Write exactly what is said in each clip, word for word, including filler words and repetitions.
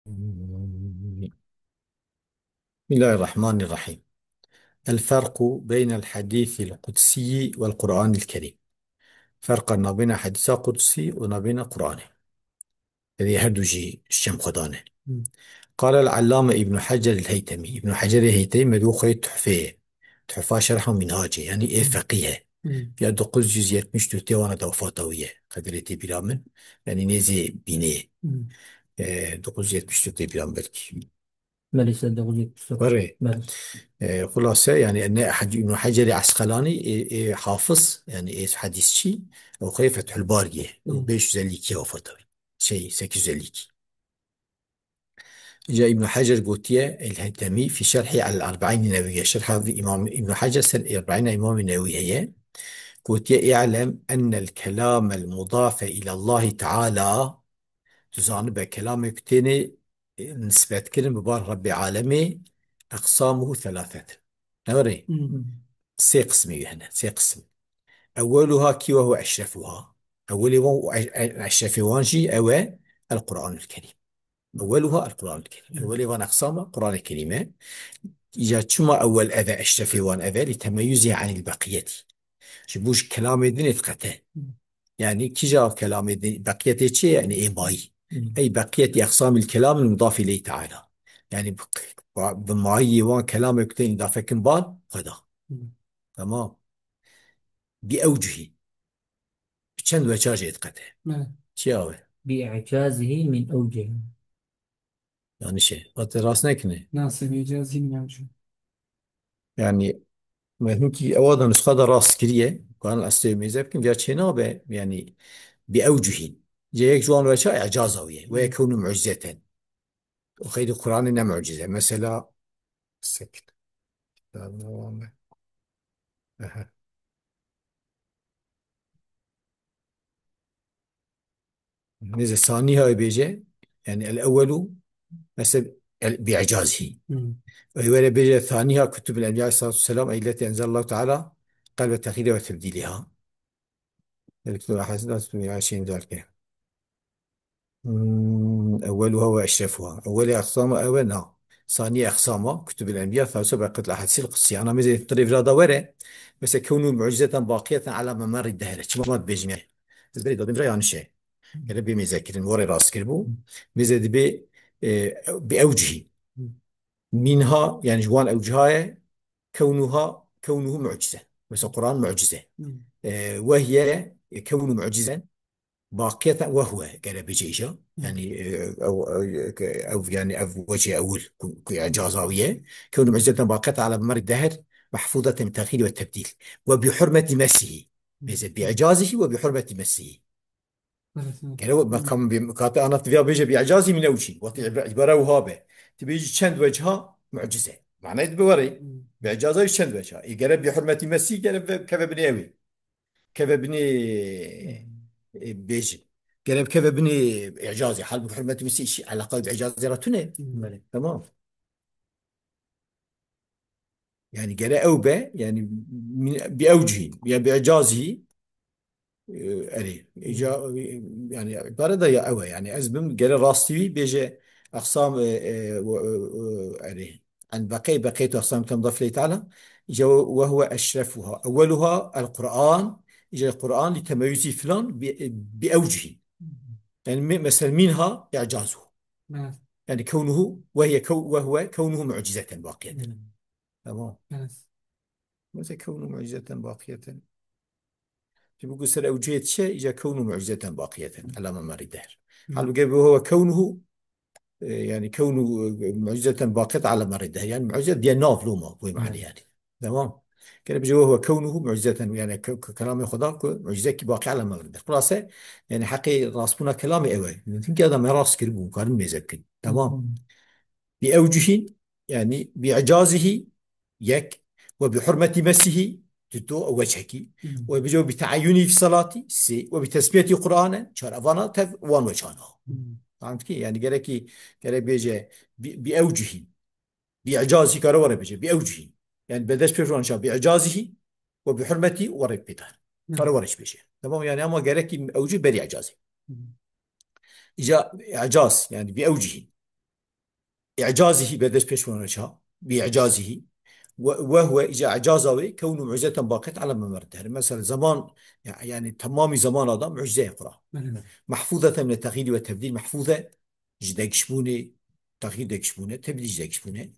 بسم الله الرحمن الرحيم. الفرق بين الحديث القدسي والقرآن الكريم. Ferqa navbêna hedîsa qudsî û navbêna Qur'anê. Hevî her du jî şem xwe dane. Hmm. قال العلامة ابن حجر الهيتمي. Îbn Hecerê Heytemî me dû xwê tuhfê ye. Tuhfa şerha Minhacê, yanî ê feqî ye. Hmm. Ya dokuz yüz yetmiş dört wana de wefata wî ye. Qedirê tê bîra min. Yanî nêzê bînê. Hmm. E, dokuz yüz yetmiş dört tê bîra min belkî. Belê, sed dokuz yüz yetmiş dokuz. Were. Belê. E, xulase, yanî ne Hac-, Îbn Hecerê Esqelanî, ê, ê hafiz, yanî ê hedîsçî, ew xwê Fethul Barî ye. Ew Hmm. beş yüz elli iki wefata wî. Şey, sekiz yüz elli iki. Îca Îbn Hecer gotiye, El-Heytemî, fî şerhî el Erbeîn Newewiye, şerha vî Îmam Îbn Hecer ser Erbeîna Îmamê Newewî heye. Gotiye, اعلم أن الكلام المضاف إلى الله تعالى, tu zanibe kelamê ku têne, e, nisbetkirin bi bar Rebbê Alemê, أقسامه ثلاثة. Ne were? Hmm. Sê qismê wî hene, sê qism. أولها kî وهو أشرفها. Ewelê wan û e-, e-, eşrefê wan jî ew e, El-Qur'anul Kerîm. أولها القرآن الكريم. Ewelê van eqsama Qur'anê Kerîm e. Îca çima ewel ev e, eşrefê wan ev e, لتميزه عن البقية. Ji bo ji kelamê din ê diqete. Yanî kîja kelamê din, beqiyetê çi ye? Yanî ê mayî. Hmm. Ey beqiyetî eqsamîl kelam mudaf ileyh teala. Yanî bi, bi mayî wan kelamê ku tên îdafe kin bar, xwe da. Hmm. Tamam. Bi ewcihî. Bi çend weça jê diqete. Evet. Çi ya we? بإعجازه من أوجه. Yanlış e. Vat rast nekine. Nasıl بإعجازه من أوجه. Yani, me hinkî ewa da nusxa da rast kiriye. Karin estê mêze bikin, ya çê nabe, yani, bi ewcuhîn. Cê yek ji wan weça icaza wî ye. Ve yekûnû mucizeten. O xeyrî Qur'anê ne mucize. Mesela, sekin. Aha. Neyse, saniha bêje, yani el-ewwelu, mesela, el, bi icazihi. Hmm. Ey were bêje, saniha kutub el-enbiya aleyhissalatu vesselam, elleti enzelallahu teala, kalbe tehiri ve tebdiliha. El kutub el-hasin, ya şeyin derke. Hmm, ewweluha ve eşrefuha. Ewweli aksama ewe na. Sani aksama, kutub el-enbiya, thalisa beqet el-ahadis el-qudsiye. Ana mêze tirê vira da were, mesela, kewnu mucizeten baqiyeten ala memerri dehre. Çima ma dibêjin yani? Ez berê dadin vira yanlış e. Gere bê mêze kirin, were rast kir bu. Mêze dibê, e, bi ewcihî. Minha, yani ji wan ewciha ye, kewnuha, kewnuhu mucize. Mesela Kur'an mucize. Hmm. E, wehye, e, kewnu mucizen, baqiyeten wehwe, gere bêje îja. Hmm. Yani, e, ew, ew, ew, yani ev wecê ewil ku, ku icaza wî ye. Kewnu mucizeten baqiyeten ala memerri dehr, mahfuzeten bi tehîr ve tebdîl. Ve bi hurmeti mesihi. Mêze bi icazihi ve bi hurmeti mesihi. Evet, evet. Gere we, hmm, mekam bi, kate ana tiviya bêje bi icazî min ewcî. Wextî ibra-, ibare wiha be. Tu bêjî çend wecihî mucize. Manayê dibe were. Hmm. Bi icaza wî çend wecihî. Ê gere bi hurmetî mesî gere ve keve binê ewî. Keve binê, hmm, e, bêjin. Gere keve binê icazî. Hal bi hurmetî mesî işî eleqa bi icazî ra tune. Hmm. Belê. Tamam. Yani gere ew be, yani min-, bi ewcihî, ya bi icazî, e, erê. Îca, yani ibare da ya ew e, yani ez bim gere rastî wî bêje eqsam, e, e, e, e, erê. En beqey, beqeytu eqsam kem daf ley teala. Îca ve huve eşrefuha. Ewweluha el-Qur'an. Îca Qur'an li temeyüzî filan bi, bi ewcihî. Yani me-, mesela minha icazu. Evet. Yani kewnuhu ve hiye kew-, ve huve kewnuhu mucizeten baqiyeten. Hmm. Tamam. Evet. Mesela kewnu mucizeten baqiyeten. Ji bo ku ser ew cihê dişe, îca kewnu mucizeten baqiyeten. Ala memerri dehr. Hı. Halbuki bi huve kewnuhu, e, yani kewnu, e, mucizeten baqiyeten ala memerri dehr. Yani mucize diye nav loma, bu mane yani. Tamam. Gere bêje ve huve kewnuhu mucizeten, yani ke-, ke-, kelamê Xweda ku mucize ki baqî ala memerri dehr. Xulase, yani heqê rastbûna kelamê ew e. Mümkün ki adam rast kiribû, karin mêze bikin. Tamam. Hı. Bi ewcihî, yani bi icazihi, yek, ve bi hurmeti mesihî, duto, ew weçekî, hmm, ve bi, bi teayyunî fi salatî, sê, ve bi tesmiyetî Qur'anen, çar, evana tev wan weçana. Hmm. Anladın ki, yani gerekî, gerek bêje bi, bi ewcihî, bi icazî kare were bêje, bi ewcihî. Yani bedeş pêş wan şa bi icazihî ve bi hurmetî were pêdan. Hmm. Kare were bêje. Tamam, yani ama gerekî ewcih berî icazî. Hmm. Îca icaz, yani bi ewcihî. إعجازه, berdest pêş wan çawa, بإعجازه, وهو, îca îcaza wê, كونه معجزة باقية على ممر الدهر. Mesela zaman, ya-, yani tamamî zamana da mucize ye Quran. Belê. محفوظة من التغيير والتبديل, mahfûz e ji degişbûnê, texyîr degişbûne, tebdîl ji degişbûne.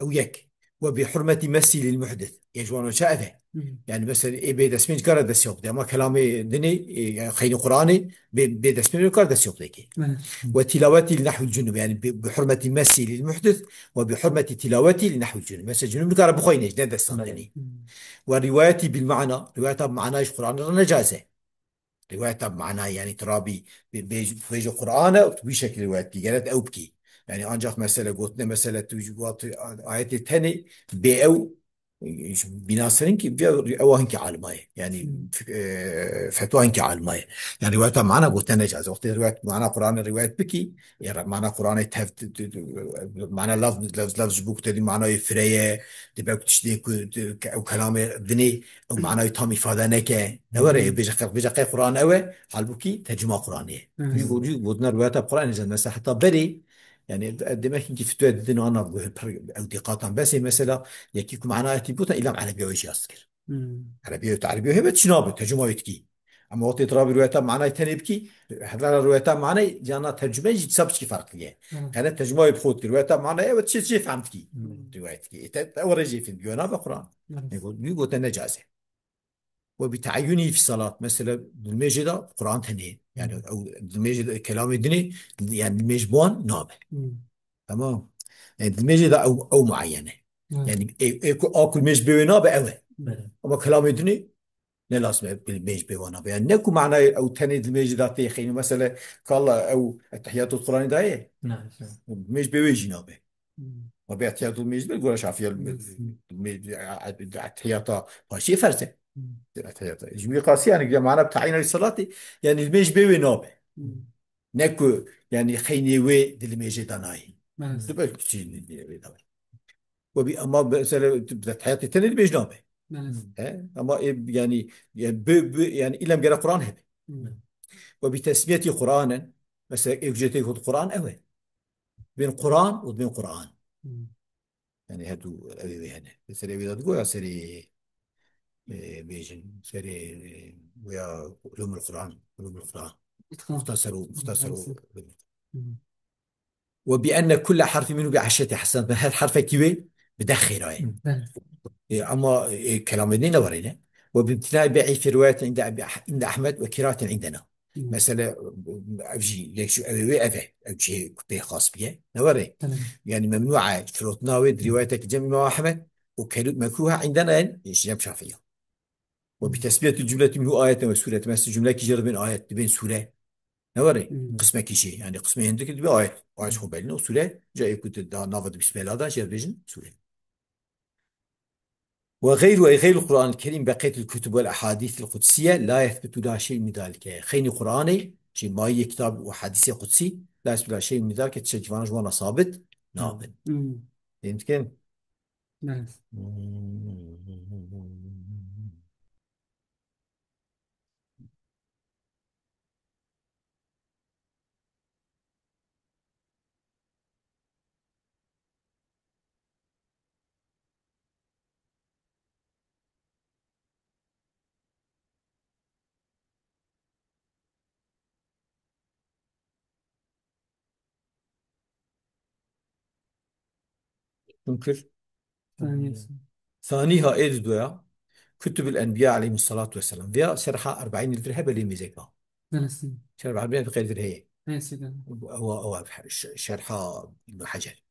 Ew yek. وبحرمة المسي للمحدث. Yek ji wan çawa ev e. Hı. Yani mesela ê bê destmêj kare destya bide. Ama kelamê dinê, e, yani xeynî Qur'anê bê, bê destmêj kare destya bide ki. Evet. وتلاوته لنحو الجنب. Yani bi, bi hurmetî mesî lil muhdis ve bi hurmetî tilaveti li nahwi cunub. Mesela cunub nikare bixweyne, ne destan dinê. Hı. وروايته بالمعنى. Rivayeta bi manayê ji Qur'anê re necaiz e. Rivayeta bi manayê, yani tu rabî bê-, bêj-, bêje Qur'an e, tu wî şekilî rivayet bikî, gere tu ew bikî. Yani ancak mesele gotine, mesele tu ji wat ayetê tenê bê ew, e, bîna ser hinkî, vê ew hinkî alima ye. Yani, Hmm. f-, e, fetwa hinkî alima ye. Yani rivayeta mana gotine necaiz. Wextê rivayet, mana Qur'anê rivayet bikî, ya mana Qur'anê tev, t-, t-, t-, mana laf, laf, laf ji bo ku te dî manayê fireye, dibe ku tiştê ku, ku ew kelamê dinê, ew manayê tam îfade neke. Ne were, Hmm. bêje qe-, bêje qey Qur'an ew e, halbûkî tercuma Qur'anê ye. Hmm. Wî go-, wî gotina rivayeta Qur'anê necaiz. Mesela heta berê, yani, demek ki fitwe didin ana bu pir ew dîqatan. Besê mesela, yekî ku manayetî gotin, îlam erebiya wê jî yaz dikir. Hmm. Erebiya, te erebiya hebe çi nabe, tercuma wê dikî. Ama wextê tu rabî rivayeta manayê tenê bikî, hevera rivayeta manayê, cana tercume jî disa piçkî ferqlî ye. Hmm. Qene tercuma wê bi xwe dikir, rivayeta manayê ew çi, çi fehm dikî. Hmm. Rivayet dikî. E, te, te were jê fîn, diyo nabe Qur'an. Hmm. Ne go-, wî gote necaiz e. وبتعينه في الصلاة. Mesela, di nimêjê de Qur'an tenê. Yani, Hmm. ew di nimêjê de kelamê dinê, yani nimêj bi wan nabe. Hmm. Tamam. Yani, di nimêjê de ew, ew muayyen e. Hmm. Yani, ê, ê ku a ku nimêj bê wê nabe, ew e. Belê. Ama kelamê dinê ne lazim e, nimêj bê wan nabe. Yani, ne ku manayê ew tenê di nimêjê de tê xeynî. Mesela, kala ew Ettehiyatu Qur'anê de ye. Ne, ne. Nimêj bê wê jî nabe. Hmm. Ma bê etiyat û mecbur, gora Şafiye Hmm. me-, me-, etiyata paşê ferz e. Hmm. Etiyata. Ji wî qasî, yani, ya mana bi tayîna salatê, yani, limêj bê wê nabe. Hmm. Ne ku, yani, xeynê wê di limêjê de nayê. Evet. Dibe çi wê de. Ve bi, ama mesela, tu bi etiyatê tenê limêj nabe. Evet. He? Ama, e, yani, yani, bi, bi, yani, îlem gere Qur'an hebe. Hmm. Ve bi tesmiyetî Qur'anen, mesela, ê ku jê tê got Qur'an ew e. Bên Qur'an û bên Qur'an. Hmm. Yani her du ew ê wê hene. Li serê wê de digo ya serê, e, bêjin, serê, e, ya Ulûmul Qur'an, Ulûmul Qur'an. Muxtasar û, muxtasar û. Hmm. Ve bi enne kulle harfi minhu bi eşreti hasenat. Her herfekî wê bi deh xêra ye. Hmm. E, ama, e, kelamê dinê ne were ne. Ve bi imtinai bey'i fi riwayetin inde Ebi-, inde Ahmed ve kirahetin indena. Hmm. Mesela, ev jî, yek ji ew ê wê ev e. Ev cihê ku pê xas bûye. Ne were? Tamam. Yani memnû e, firotina wê di riwayetekî cem Îmam Ehmed û kelû-, mekruh e, îndena yen, ji cem Şafî ya. Ve bi tesmiyetî cumletî minhu ayeten ve sûreten. Mesela cumlekî jê re dibên ayet, dibên sûre. Ne were? Hmm. Qismekî jê, yani qismê hindik dibe ayet. Ayet xwe belîne û sûre, cayê ku di da nava di bismillah da jê re dibêjin sûre. وغير، أي غير القرآن الكريم، بقية الكتب والأحاديث القدسية لا يثبت لها شيء من ذلك. Xeynî Qur'anê, jî mayî kitab û hadîsê qudsî, la yethbutu leha şey'un min zalike, tiştekî vana ji wan re sabit nabin. Hmm. Fêm dikin? Evet. Çimkir. Saniyesi. Sanîha ê di doya. Kutubul Enbiya aleyhimussalatu vesselam. Veya şerha Erbaîn li vir hebe lê mêzek ba. Neresi? Şerha Erbaîn bi qeyd vir heye. Neresi de? Ewa, ewa, ş-, şerha Îbn Hecer.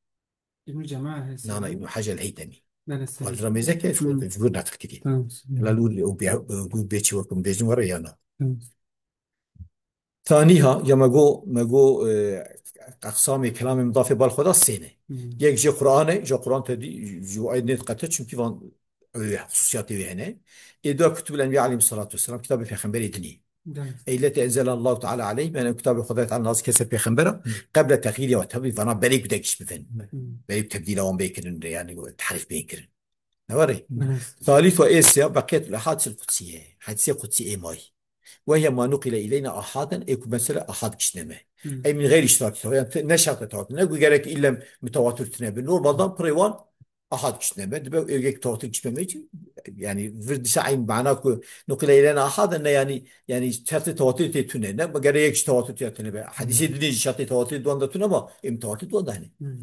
Îbn Cema heye. Nana, Îbn Hecer Heytemî. Neresi? Wal ra mêzek e, Hmm. jibûr neql kiriye. Tamam. La lûr û bê, û bê çi wekum bêjin were ya na. Tamam. Tanîha, ya me go, me go, e, eqsamê kelamê mudafê bal xwe da sê ne. Hmm. Yek jê Qur'an e, ji Qur'an te dî, ji ayet nêt qete, çimkî van, e, xusûsiyatê wê hene. Ê dua Kutubul Enbiya aleyhimussalatu vesselam, kitabê pêxemberê dinê. Dem. Ey leti enzelallahu teala aleyh, yani kitabê Xwedayê Teala nazil kir ser pêxembera, Hmm. qebla texyîrî ve tebdîl, vana berê ku degiş bibin. Hmm. Berê ku tebdîla wan bê kirin, yani tehrîf bê kirin. Ne were? Evet. Salîs ve ê sê ya beqiyet el ahadîs el qudsîye. Hadîsê qudsî ê mayî. Ve hiye ma nuqile ileyna ahaden, ê ku mesele ahad giştine me. Hmm. Ey min geyr iştirakî tewatur. Yani te-, ne şertê tewatur. Ne ku gerek îlle mutawatir tune be. Normaldan pirê wan ahad kiştine be. Dibe êgek tewatur kiştine be. Yani vir dîsa eyn mana ku nuqile îleyna ahad ne yani, yani şertê tewatur tê tune. Ne gerek yek ji tewatur tê tune be. Hadîsê dinê jî şertê tewatur duan de tune ama ê mutawatir duan de hene. Hmm.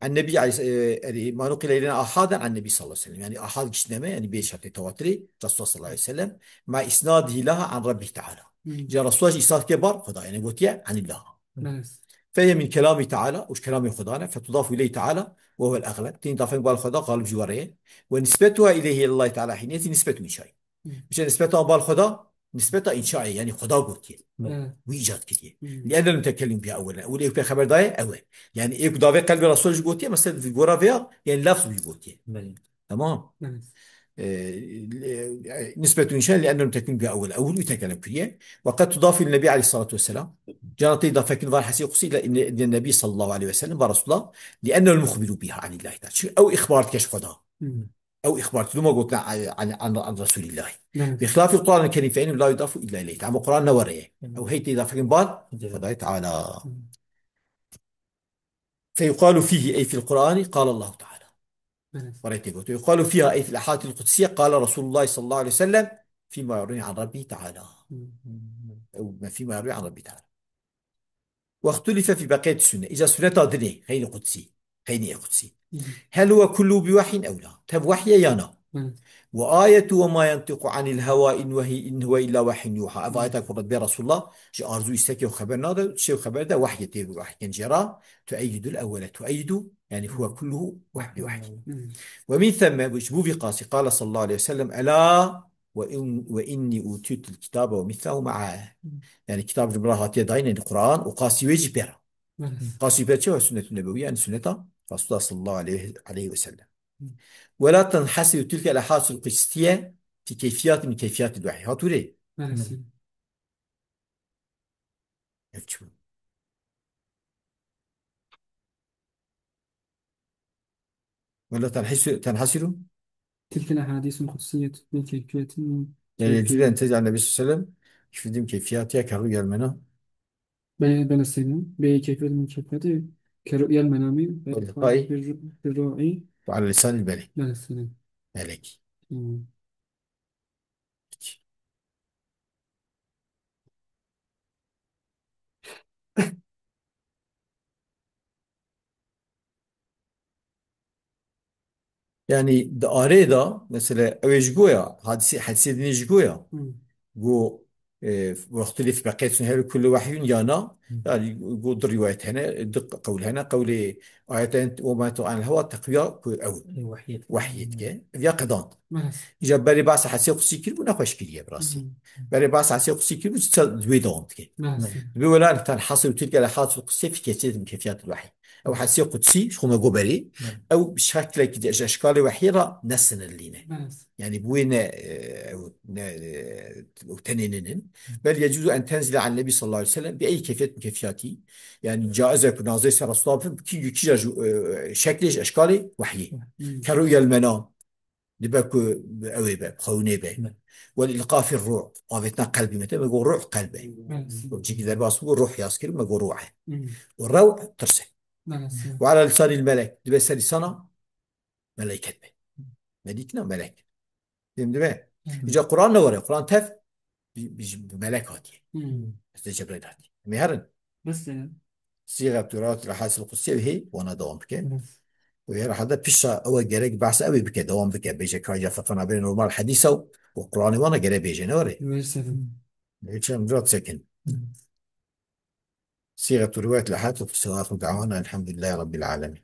An Nebi aleyhis-, e, erê, ma nuqile ileyna ahaden an Nebi sallallahu aleyhi ve sellem. Yani ahad giştine me, yani bê şertê tewatirê, Resulullah sallallahu aleyhi ve sellem. Ma isnadihi laha an Rabbi Teala. Hmm. Ca Resulullah jî isnad ke bar Xweda, yani gotiye anillah. Evet. Feye min kelami Teala, û ji kelamê Xweda ne, fetudafu ileyhi Teala, ve huvel egleb. Tên dafên bal Xweda, galib ji were ye. Ve nisbetuha ileyhi ilallahi Teala, hiniyeti nisbetu inşai. Hmm. Bişe nisbeta bal Xweda, nisbeta înşaê, yani Xweda gotiye. Evet. Wî îcad kiriye. Hmm. Li ennel mutekellim biha ewwelen. Ewil ê ku pêxeber daye, ew e. Yani ê ku davê qelbê Resul jî gotiye, mesela di gora vêya, yani lafz wî gotiye. Belê. Tamam. Evet. Ee, e, nisbetu înşaê li ennel mutekellim biha ewwelen. Ewil wî tekellim kiriye. Ve qed tudafu lin Nebi aleyhissalatu vesselam. Cana tê dafekin var hesê qusî ile inne, inne Nebi sallallahu aleyhi ve sellem ve Resulullah. Li ennel muxbiru biha anillahi teala. Çünkü ew îxbar dike ji Xweda. Hmm. Ew îxbar dike. Duma gotina an, an, an, an Resulillah. Evet. Bi xilafil Kur'an-ı Kerim fe innehu la yudafu illa ileyh. Ama Kur'an ne were ye? Evet. Ew hey tê dafekin bal Evet. Xwedayê Teala. Hmm. Fe yuqalu fihi ey fil Kur'ani qala Allahu Teala. Evet. Were tê gotin. Yuqalu fiha ey fil ahadîsil qudsiye qala Resulullah sallallahu aleyhi ve sellem fîma yerwi an Rabbi Teala. Hmm. Ew me fîma yerwi an Rabbi Teala. Wextulife fî beqiyetî sünne. Îca sunneta dinê, xeynî qudsî, xeynî ê qudsî. Hı hı. Hel huwe kullu bi wehyin ew la? Tev wehye ya na? Hı. Ve ayetu ve ma yantiqu anil hewa in wehi, in huwe illa wehyin yuha. Ev Hı. ayeta ku Rebbi Resulullah ji arzû îstekê û xeber nade, şew xeber de wehye tê bi wehyen jê ra. Tueyyidul ewwele, tueyyidu, yani huwe kulluhu weh bi wehyin. Hı. Ve min themme, ji bo vî qasî, qala sallallahu aleyhi ve sellem, ela ve in, ve inni utitul kitabe ve mislahu ma'a. Yani kitab ji min re hatiye dayîn, yani Kur'an û qasî wê jî pê re. Evet. Qasî pê çi ve sünnet-i nebewiye, yani sünneta Resulullah sallallahu aleyhi, aleyhi ve sellem. Ve la tenhasiru tilke el ahadîsul qudsiye fi keyfiyatin min keyfiyatil wehyi. Hatûrê. Evet. Ev çi bû? Ve la tenhasiru, tenhasiru? تلك الأحاديث القدسية من كيفية من Yani كيفية. Cüden tec'al Nebi sallallahu aleyhi ve sellem, şu dediğim keyfiyat ya kerru gelmena. Beni, beni senin. Be keyfiyet min keyfiyeti. Kerru gelmena mi? Ve liqai. Bir, bir ru'i. Ve ala lisanil melek. Beni senin. Melek. Hmm. Yani di arê de, mesela, ew ê ji go ya, hadîsê, hedîsê dinê ji go ya. Hmm. Go, e, wextulî fi beqiyetun hel kullu wehyun ya na. Hmm. Yani go du rivayet hene, du qewl hene. Qewlê ayeten o ma tu anil hewa teqwiya ku ew Ê, wehyê. Wehyê dike. Ev ya qedand. Evet. Îca berê behsa hedîsê qudsî kiribû, nexweş kiriye bi rastî. Hmm. Berê behsa hedîsê qudsî kiribû, çi di wê dewam dike. Evet. Di wê welan tan hasil tilke el ahadîsul qudsiye fi keyfiyet min keyfiyatil wehy. Ew hedîsê qudsî, ji xwe me go berê, Evet. ew bi şeklekî de ji eşkalê wehyê re ne sinirlî ne. Evet. Yani bi wê ne, e, ew ne, e, ew tenê ninin. Bel yecuzu en tenzile an Nebi sallallahu aleyhi ve sellem bi ey keyfiyet min keyfiyatî. Yani caiz e ku nazil ser Resulullah bin kî, kîja ji, e, şeklê ji eşkalê wehyê. Hmm. Kerru yel mena. Dibe ku ew ê be, xewnê be. Evet. Wel ilqa fir ruh. Avêtina qelbî me te, me go ruh qelb e. Evet. Cîkî derbas bû, ruh yaz kir, me go ruh e. Hmm. Û rew tirs e. Evet. Ve ala lisanil melek. Dibe ser lisana meleket be. Me dîtina melek. Fêm dibe. Hı hı. Îca Quran ne were? Quran tev bi, bi, bi melek hatiye. Hı. Ez de Cebrail hatiye. Em ê herin. Bes e. Sîxetu riwayetil ahadîsil qudsiye hê wana dewam bike. Hı. Û her halde pişta ew e gerek behsa ew ê bike, dewam bike. Bêje ka ya fiqh nabêne normal hedîsa û, û Quranê wana gere bêje, ne were? Bes e. Hiç em rat sekin. Hı. Sîxetu riwayetil ahadîsil qudsiye ve axiru da'wana elhamdülillahi rabbil alemin.